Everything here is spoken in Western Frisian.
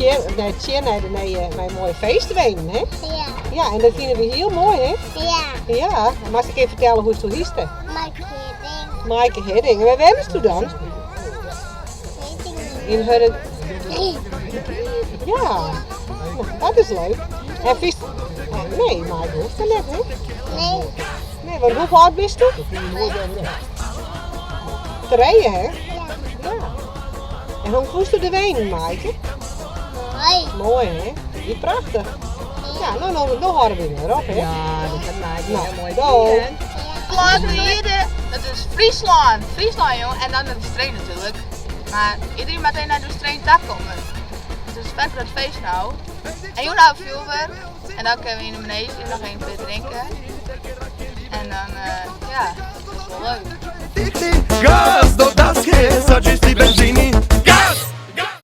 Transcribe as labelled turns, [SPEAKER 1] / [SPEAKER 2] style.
[SPEAKER 1] Tsjin, tsjin nei de nije, nei moaie feestwenen, hè?
[SPEAKER 2] Ja.
[SPEAKER 1] Ja, en dat fine we hiel moai, hè?
[SPEAKER 2] Ja.
[SPEAKER 1] Ja, moatst ek even fertelle hoe'tsto hietst?
[SPEAKER 2] Maaike Hidding.
[SPEAKER 1] Maaike Hidding. En wêr wennest do dan?
[SPEAKER 2] Weet ik niet.
[SPEAKER 1] Yn Hurd...
[SPEAKER 2] Drie.
[SPEAKER 1] Ja, nou, dat is leuk. En fynst... Nee, Maaike hoecht der net, hè?
[SPEAKER 2] Nee.
[SPEAKER 1] Nee, want hoe âld bisto? Trije, hè?
[SPEAKER 2] Ja.
[SPEAKER 1] Ja. En hoe fûnsto de wenen, Maaike?
[SPEAKER 2] Moai.
[SPEAKER 1] Moai, hè? Wie prachtich. Ja, no, no, no hâlde we wer op, hè?
[SPEAKER 3] Ja, dat hat Maaike
[SPEAKER 1] Nou,
[SPEAKER 3] hiel moai
[SPEAKER 1] doei.
[SPEAKER 3] dien.
[SPEAKER 4] Platte dat is Fryslân. Fryslân, jong. En dan de streek natuerlik. Mar iderien moat even nei de streek ta komme. It is fet grut feest no. En jûn ha we fjoerwurk. En dan kinne we yn de maneezje noch even pear drinke. En dan, ja, dat is wol leuk.